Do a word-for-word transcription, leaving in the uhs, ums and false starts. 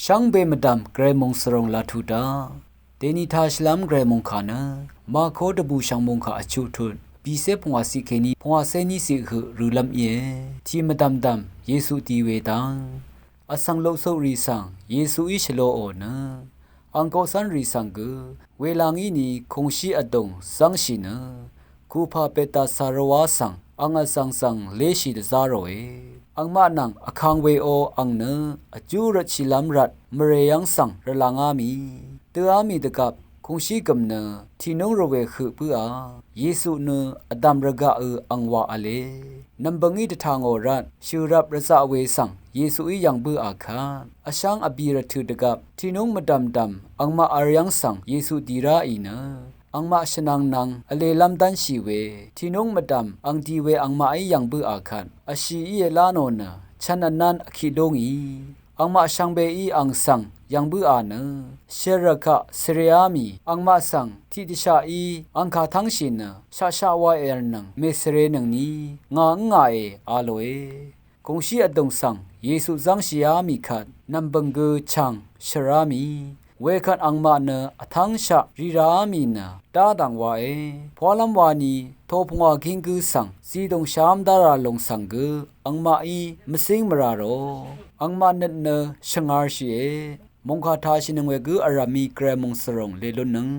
Shvngbe mvdv̀m gvray mòngsvròng laq tuq daq, dèni tashìlv́m gvray mòngkà nø, Mako dvbùshv̀ng mòngkà vchuq tut, bìcé pungwàciq kèní pungwàcé níciq høq rølv́m íe. Tiq mvdv̀mdv̀m Yesu di we dang, vsvng loqsoqrì svng Yesuí shvloò nø, ang koqcv́nrì svng gø, wela ngí ni kùngshí vdùng zv́ngshì nø, kupà Betasa rvwá svng ang vzv̀ng svng léshì dvzá ròe. Angmaq nvng vkang weó ang nø vjú røtshìlv́m rvt mvrè yv́ng svng rvlangá mì. Døá mì dvgvp kùngshí gø̀m nø tìnúng rvwè høq bǿà. Yesu nø vdv̀m rvgaqø ang wa v̄le. Nv̀mbø̀ngí dvtà ngò rvt shø̀rvp rvzaq we svng Yesuí yv̀ng bǿà kvt, vshv́ng vbì rvtø̀ dvgvp tìnúng mvdv̀mdv̀m angmaq v̄r yv́ng svng Yesu di ráì nø, angmaq shvnvng nvng vlelv́m dv́nshì we, tìnúng mvdv̀m ang di we angmaqí yv̀ng bǿà kvt, vshì íe lá nò nø, chv̀n vnv́n vkiq lú ngì. Angmaq shvngbeí ang svng yv̀ng bǿà nø, shvrvkaq svreá mì, angmaq svng tiqdvshaqí ang kà tv́ngshì nø, shaqshaq wa èv̀lnøng mèsvrenøngni, ngà ǿngàe, a lòe. Kùngshí vdùng svng Yesu zv́ngshìá mì kvt, nv̀mbø̀ng gø chv̀ng shø̀rá mì. Wekvt angmaq nø vtv́ngshaq rì ràá mì nø, dá dv̀ng wae. Pwálv́m wani, topungwà gíng gǿ svng, zidùng shv́m dá rà lùng svng gø, angmaqí mvcíng mvrà rò. Angmaq nøt nø shvngarshìe. Mòngkà tashìnøng we gǿ vrv̀m mì gvray mòngsvròng lelúnnøng.